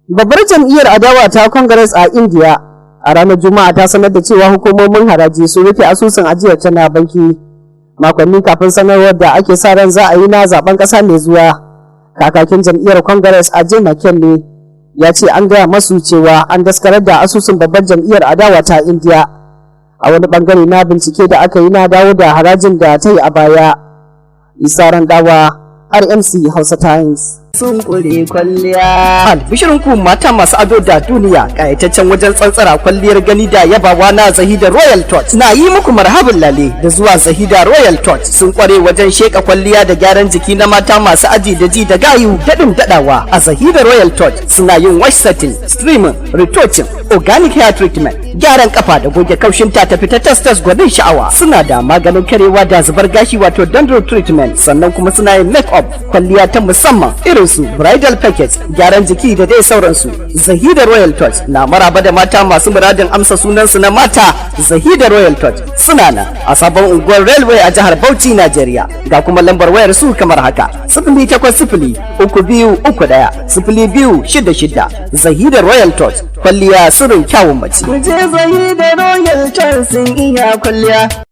Babbar jam'iyyar adawa ta Congress a India a ranar Juma'a ta sanar da cewa hukumomin haraji sun rufe asusun ajiyar ta na banki, makonni kafin sanarwar da ake sa ran za a yi na zaben kasa mai zuwa. Kakakin jam'iyyar Congress, Ajay Maken ne ya ce an gaya masu cewa an daskarar da asusun babbar jam'iyyar adawa ta India a wani bangare na bincike da aka yi na dawo da harajin da ta yi a baya. Isa Randawa, RMC Hausa Times. Sun kure kwalliya. Albishirin ku mata masu ado da duniya, kayataccen wajen tsantsara kwalliyar gani da yabawa na Zahida Royal Touch na yi muku marhabin lale da zuwa. Zahida Royal Touch sun kware wajen sheka kwalliya da gyaran jiki na mata masu aji da ji da gayu. Daɗin daɗawa, a Zahida Royal Touch suna yin wash setting, steaming, retouching, organic hair treatment, gyaran kafa da goge kaushin ta tafi ta tas tas gwanin sha'awa. Suna da maganin karewa da zubar gashi, wato dandruff treatment. Sannan kuma suna yin make up, kwalliya ta musamman irin su bridal package, gyaran jiki da dai sauransu. Zahida Royal Touch na maraba da mata masu muradin amsa sunansu na mata. Zahida Royal Touch suna nan a sabon unguwar Railway a jihar Bauchi, Najeriya. Ga kuma lambar wayar su kamar haka: 08032310266. Zahida Royal Touch, kwalliya sirrin kyawun mace. Ku je Zahida Royal Touch, sun iya kwalliya.